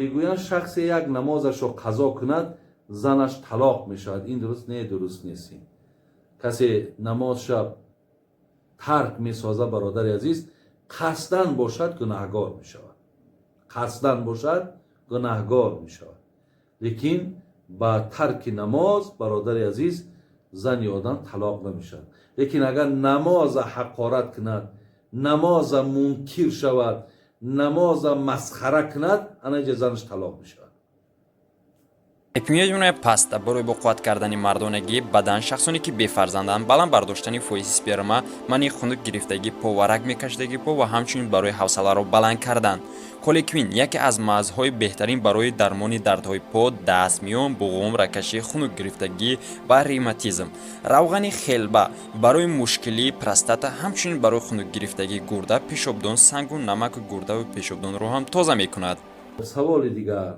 Мегӯянд, шахсе як намозашро қазо кунад, занаш талоқ мешавад. Ин дуруст не? Дуруст нест. Касе намозша тарк месоза, бародари азиз, қасдан бошад, гунаҳгор мешавад, қасдан бошад, гунаҳгор мешавад. Лекин ба тарки намоз, бародари азиз, зани одам талоқ намешавад. Лекин агар намоза ҳақорат кунад, намоза мункир шавад, намоза масхара кунад, ана инҷа занаш талоқ мешавад. Эпимедиумная паста барои боқувват кардани мардонагии бадан, шахсоне ки бефарзанданд, баланд бардоштани фоизи сперма, манъи хунук гирифтагии по ва раг мекашидагии по ва ҳамчунин барои ҳавсаларо баланд кардан. Колеквин яке аз мазҳои беҳтарин барои дармони дардҳои по, даст, миён, буғум, рагкашӣ, хунук гирифтагӣ ва ревматизм. Равғани хелба барои мушкилии простата, ҳамчунин барои хунук гирифтагии гурда, пешобдон, сангу намаку гурдаву пешобдонро ҳам тоза мекунад. Саволи дигар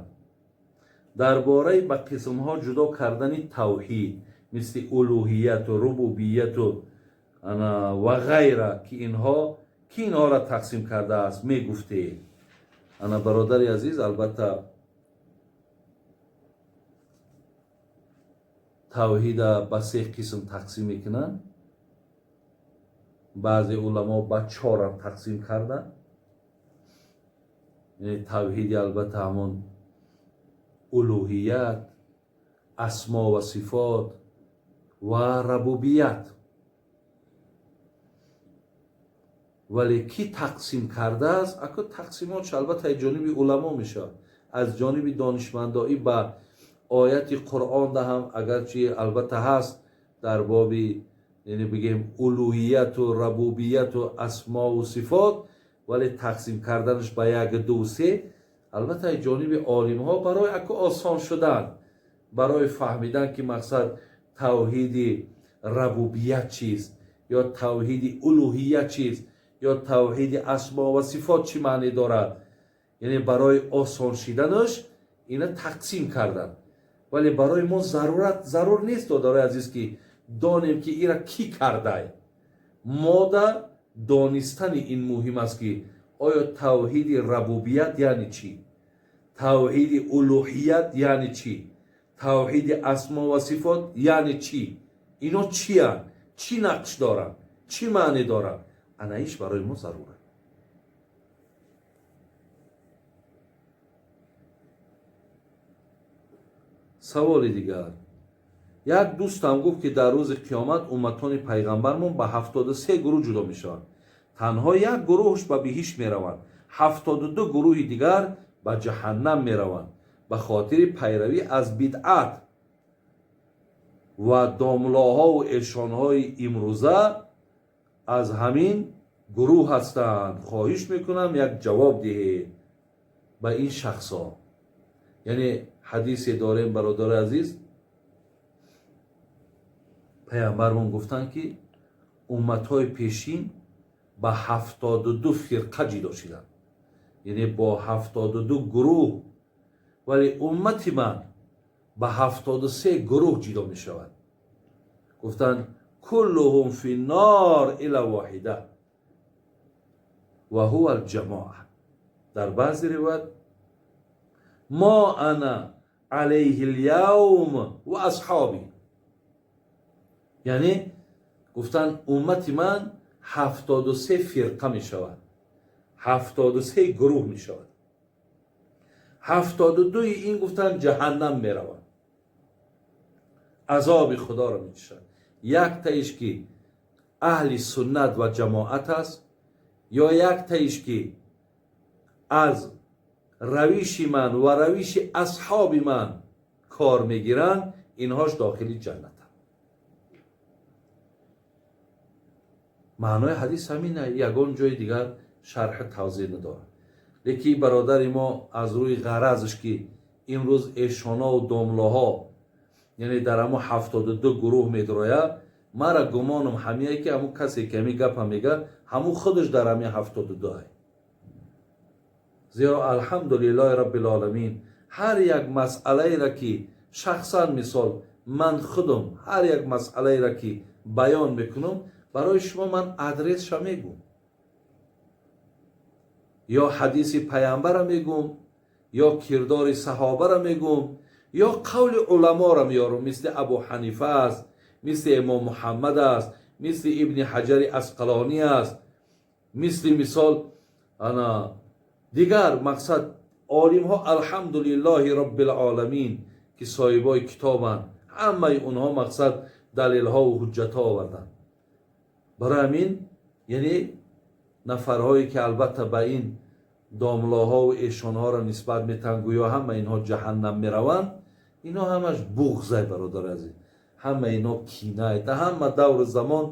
дар бораи ба қисмҳо ҷудо кардани тавҳид, мисли улӯҳияту рубубияту ва ғайра, ки инҳо ки инҳоро тақсим кардааст, мегуфтед. Ана, бародари азиз, албатта, тавҳида ба се қисм тақсим мекунанд, баъзе уламо ба чорам тақсим карданд. Яъне тавҳиди, албатта, ҳамон улӯҳият, асмо ва сифот ва рабубият. Вале кӣ тақсим кардааст, ако тақсимотш, албатта, аз ҷониби уламо мешавад, аз ҷониби донишмандоӣ. Ба ояти Қуръон даҳам, агарчи, албатта, ҳаст дар боби, яъне бигем, улӯҳияту рабубияту асмову сифот, вале тақсим карданаш ба як, ду, се, албатта, аз ҷониби олимҳо барои ако осон шудан, барои фаҳмидан, ки мақсад тавҳиди рабубият чист ё тавҳиди улӯҳият чист ё тавҳиди асмо ва сифот чӣ маъне дорад, яъне барои осон шиданаш ина тақсим карданд. Вале барои мо зарурат зарур нест, додарои азиз, ки донем, ки ира кӣ кардай. Мода донистани ин муҳим аст, ки оё тавҳиди рабубият яъне чӣ, тавҳиди улӯҳият яъне чӣ, тавҳиди асмо ва сифот яъне чӣ, ино чиянд, чӣ нақш доранд, чӣ маъне доранд. Ана иш барои мо зарур аст. Саволи дигар: як дӯстам гуфт, ки дар рӯзи қиёмат умматони пайғамбармон ба 73 гурӯҳ ҷудо мешаванд. Танҳо як гурӯҳш ба биҳишт мераванд, 72 гурӯҳи дигар ба ҷаҳаннам мераванд ба хотири пайравӣ аз бидъат ва домлоҳову эшонҳои имрӯза аз ҳамин гурӯҳ ҳастанд. Хоҳиш мекунам, як ҷавоб диҳед ба ин шахсҳо. Яъне ҳадисе дорем, бародари азиз, паямбармон гуфтанд, ки умматҳои пешин ба 72 фирқа ҷудо шуданд, яъне бо 72 гурӯҳ, вале уммати ман ба 73 гурӯҳ ҷудо мешавад. Гуфтанд: كلهم في النار إلا واحدة وهو الجماعة. Дар баъзе ривоят: ما أنا عليه اليوم وأصحابي. Яъне гуфтанд, уммати ман 73 фирқа мешавад, 73 гурӯҳ мешавад, 72-и ин, гуфтанд, ҷаҳаннам мераванд, азоби худоро мечашанд. Яктаиш ки аҳли суннат ва ҷамоат аст ё яктаиш ки аз равиши ман ва равиши асҳоби ман кор мегиранд, инҳош дохили ҷаннатанд. Маънои ҳадис ҳамин, ягон ҷои дигар шарҳи тавзеҳ надорад. Лекин бародари мо аз рӯи ғаразш, ки имрӯз эшонову домлоҳо, яъне дар ҳамо 72 гурӯҳ медрояд, мара гумонам ҳамие, ки ҳамун касе ки ҳамин гапа мега, ҳамун худаш дар ҳамин 72 ай. Зеро, الحمد لله رب العالمين, ҳар як масъалаеро ки шахсан, мисол, ман худам ҳар як масъалаеро ки баён мекунам барои шумо, ман адресша мегӯм ё ҳадиси паямбара мегӯм. Ё кирдори саҳобара мегӯм, ё қавли уламоро меёрам, мисли Абу Ҳанифа аст, мисли Имом Муҳаммад аст, мисли Ибни Ҳаҷари Асқалонӣ аст, мисли мисол ана дигар мақсад олимҳо, алҳамдулиллоҳи роббил оламин, ки соҳибои китобанд, ҳамаи онҳо мақсад далелҳову ҳуҷҷатҳо оварданд. Барои ҳамин, яъне нафарҳое ки албатта ба ин домлоҳову эшонҳоро нисбат метаҳанд, гӯё ҳама инҳо ҷаҳаннам мераванд, инҳо ҳамаш буғзай, бародари азиз, ҳама инҳо кинай. Дар ҳама давру замон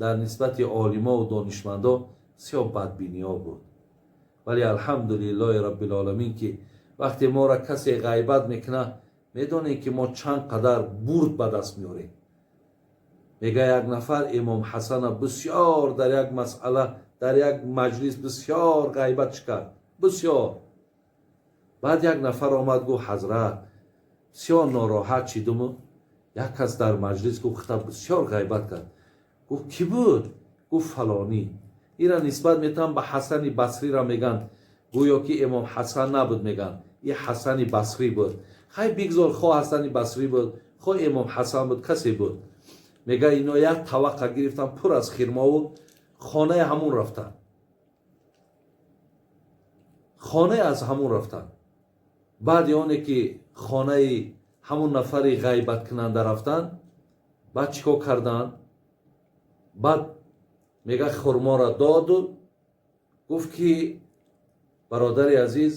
дар нисбати олимову донишмандо бисёр бадбиниҳо буд. Вале алҳамдулиллоҳи роббил оламин, ки вақте моро касе ғайбат мекунад, медонем ки мо чанд қадар бурд ба даст меорем. Мега як нафар Имом Ҳасана бисёр дар як масъала, дар як маҷлис бисёр ғайбат кард, бисёр. Баъд як нафар омад, гуфт: ҳазрат, бисёр нороҳат шидуму як кас дар маҷлис гуфт, хита бисёр ғайбат кард. Гуфт: кӣ буд? Гуфт: фалонӣ. Ира нисбат метавон ба Ҳасани Басрира меган, гӯё ки Имом Ҳасан набуд, меган и Ҳасани Басрӣ буд. Хай, бигзор, хо Ҳасани Басрӣ буд, хо Имом Ҳасан буд, касе буд. Мега ино як таваққа гирифтан пур аз хирмову хонаи ҳамун рафтан, хонаи аз ҳамун рафтан. Баъди оне ки хонаи ҳамун нафари ғайбаткунанда рафтан, баъд чӣ кор карданд? Баъд мега хурморо доду гуфт ки бародари азиз,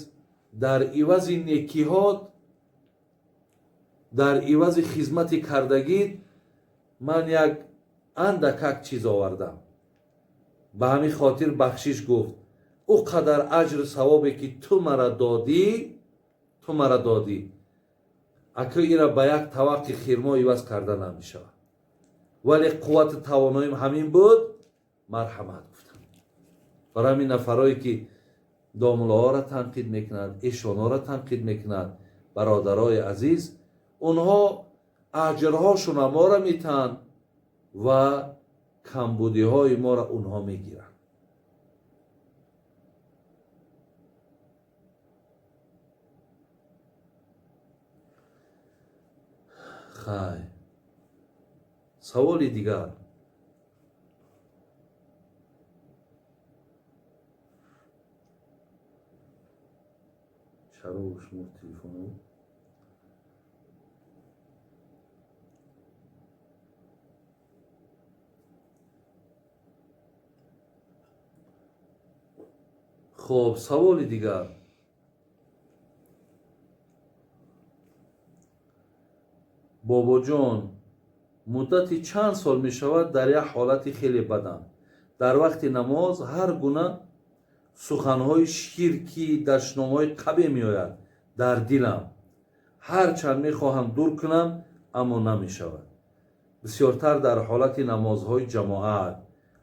дар ивази некиҳот, дар ивази хизмати кардагит ман як андакак чиз овардам. Ба ҳамин хотир бахшиш гуфт. Ӯ қадар аҷру савобе ки ту мара додӣ, ту мара додӣ, аку ира ба як таваққи хирмо иваз карда намешавад, вале қуввату тавоноим ҳамин буд, марҳамат гуфтам. Барои ҳамин нафарое ки домулоҳоро танқид мекунанд, эшонҳоро танқид мекунанд, бародарои азиз, онҳо аҷрҳошона моро метаҳанд ва камбудиҳои моро онҳо мегиранд. Хай, саволи дигар. Чаро шумо телефоно? Хоб, саволи дигар. Бобоҷон, муддати чанд сол мешавад дар як ҳолати хеле бадам. Дар вақти намоз ҳар гуна суханҳои ширкӣ, дашномҳои қабе меояд дар дилам. Ҳарчанд мехоҳам дур кунам, аммо намешавад. Бисёртар дар ҳолати намозҳои ҷамоат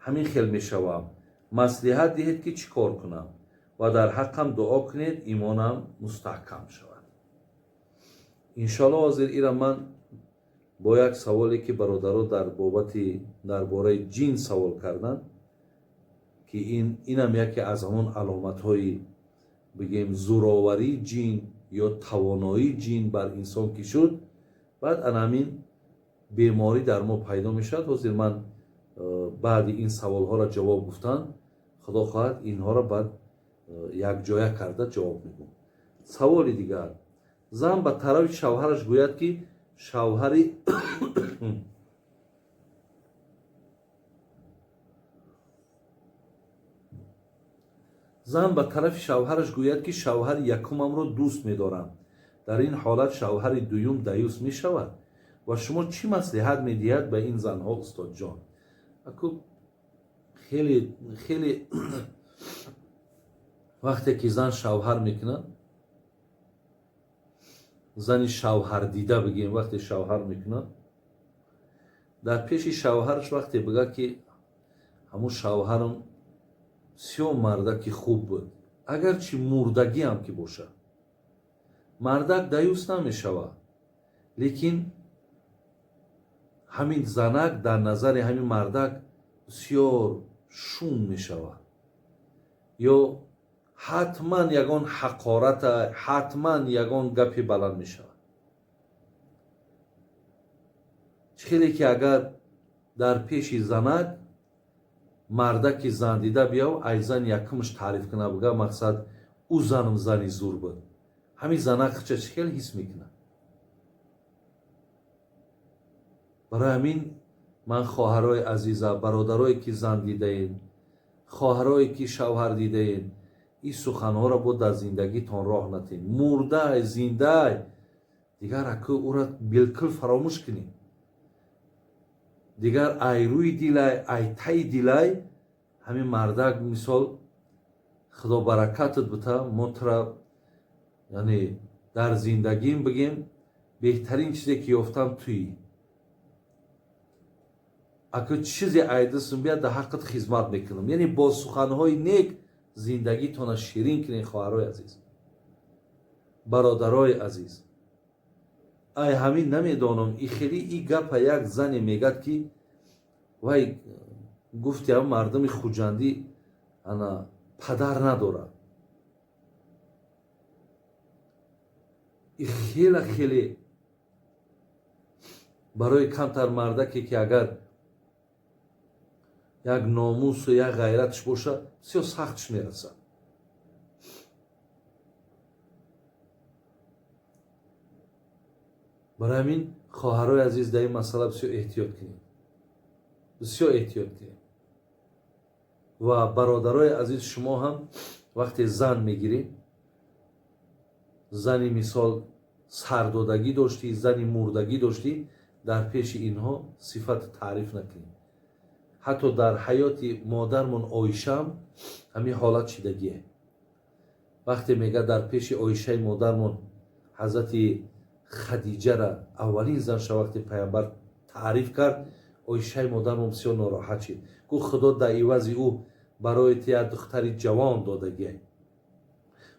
ҳамин хел мешавам. Маслиҳат диҳед ки чӣ кор кунам ва дар ҳаққам дуо кунед, имонам мустаҳкам шавад. Иншоалло, ҳозир ира ман бо як саволе ки бародаро дар бобати дар бораи ҷин савол карданд, ки инам яке аз ҳамон аломатҳои бигем зӯроварии ҷин ё тавоноии ҷин бар инсон ки шуд, баъд ана ҳамин беморӣ дар мо пайдо мешавад. Ҳозир ман баъди ин саволҳоро ҷавоб гуфтан, худо хоҳад, инҳоро баъд якҷоя карда ҷавоб мегӯм. Саволи дигар. Зан ба тарафи шавҳараш гӯяд ки шавҳари зан ба тарафи шавҳараш гӯяд ки шавҳари якумамро дӯст медорам. Дар ин ҳолат шавҳари дуюм даюс мешавад? Ва шумо чӣ маслиҳат медиҳад ба ин занҳо, устодҷон? Аку хеле хеле вақте ки зан шавҳар мекунад, зани шавҳардида бигем, вақте шавҳар мекунад, дар пеши шавҳараш вақте бигӯяд ки ҳамун шавҳарам бисёр мардаки хуб буд, агарчи мурдагиам ки бошад, мардак даюс намешавад, лекин ҳамин занак дар назари ҳамин мардак бисёр шум мешавад ё Ҳатман ягон ҳақората, ҳатман ягон гапи баланд мешавад. Чӣ хеле ки агар дар пеши занак мардаки зан дида биёв, ай зан якумш таъриф куна, буга, мақсад, ӯ занам зани зур буд, ҳамин занак хича чӣ хел ҳис мекунад? Барои ҳамин ман, хоҳарои азиза, бародарое ки зан дидаед, хоҳарое ки шавҳар дидаед, ин суханҳоро бо дар зиндагитон роҳ натиҳед. Мурдай, зиндай, дигар аку ӯра билкул фаромӯш кунед. Дигар ай рӯи дилай, ай таи дилай ҳамин мардак, мисол, худо баракатат бита, мо тура, яъне, дар зиндагим, бигем, беҳтарин чизе ки ёфтам туӣ. Аку чизе айдисм бия, дар ҳаққат хизмат мекунам. Яъне бо суханҳои нек зиндагитона ширин кунед, хоҳарои азиз, бародарои азиз. Ай ҳамин намедонам, и хели и гапа як зане мегӯяд, ки вай гуфти ҳам мардуми Хуҷандӣ ана падар надорад. И хела хеле барои камтар мардаке ки агар як номусу як ғайратш бошад, бисёр сахтш мерасад. Барои ҳамин, хоҳарои азиз, дар ин масъала бисёр эҳтиёт кунед, бисёр эҳтиёт кунед. Ва бародарои азиз, шумо ҳам вақте зан мегиред, зани, мисол, сардодагӣ доштӣ, зани мурдагӣ доштӣ, дар пеши инҳо сифату таъриф накунед. Ҳатто дар ҳаёти модармон Оишаам ҳамин ҳолат шидагие. Вақте мега, дар пеши Оишаи модармон ҳазрати Хадиҷара, аввалин занша, вақте Паямбар таъриф кард, Оишаи модармон бисёр нороҳат шид. Гуфт: «Худо дар ивази ӯ барои ту як духтари ҷавон додагиай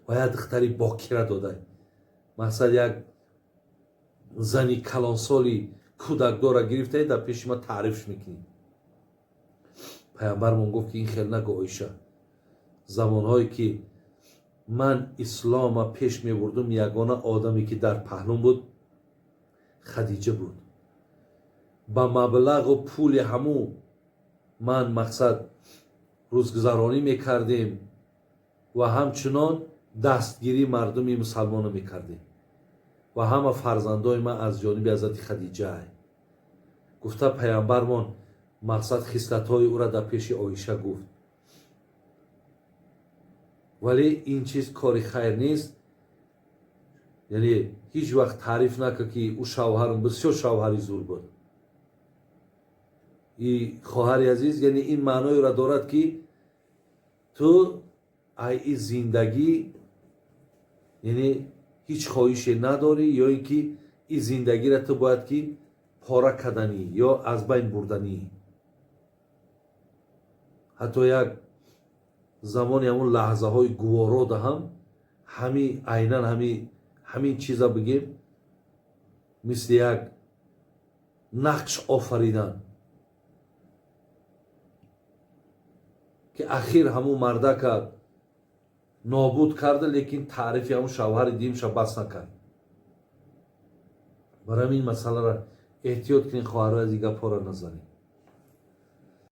ва як духтари бокира додай. Мақсад, як зани калонсоли кӯдакдора гирифтаи, дар пеши ма таърифш мекунӣ». Паямбармон гуфт, ки ин хел нагӯ, Оиша. Замонҳое ки ман ислома пеш мебурдум, ягона одаме ки дар паҳлум буд, Хадиҷа буд. Ба маблағу пули ҳамӯ ман, мақсад, рӯзгузаронӣ мекардем ва ҳамчунон дастгирии мардуми мусалмонро мекардем ва ҳама фарзандои ман аз ҷониби ҳазрати Хадиҷа», гуфта, Паямбармон, мақсад, хислатҳои ӯра дар пеши Оиша гуфт. Вале ин чиз кори хайр нест. Яъне ҳеҷ вақт таъриф накард, ки ӯ шавҳарам бисёр шавҳари зур буд. И хоҳари азиз, яъне ин маъноеро дорад, ки ту ай и зиндагӣ, яъне, ҳеҷ хоҳише надорӣ, ё ин ки ин зиндагиро ту бояд ки пора карданӣ ё аз байн бурданӣ. Ҳатто як замони ҳамун лаҳзаҳои гуворода ҳам ҳами айнан ҳамин чиза, бигем, мисли як нақш офаридан, ки ахир ҳамун мардака нобуд карда, лекин таърифи ҳамун шавҳари димша бас накард. Барои ҳамин масъаларо эҳтиёт кунед, хоҳаро, аз ин гапҳоро назанед.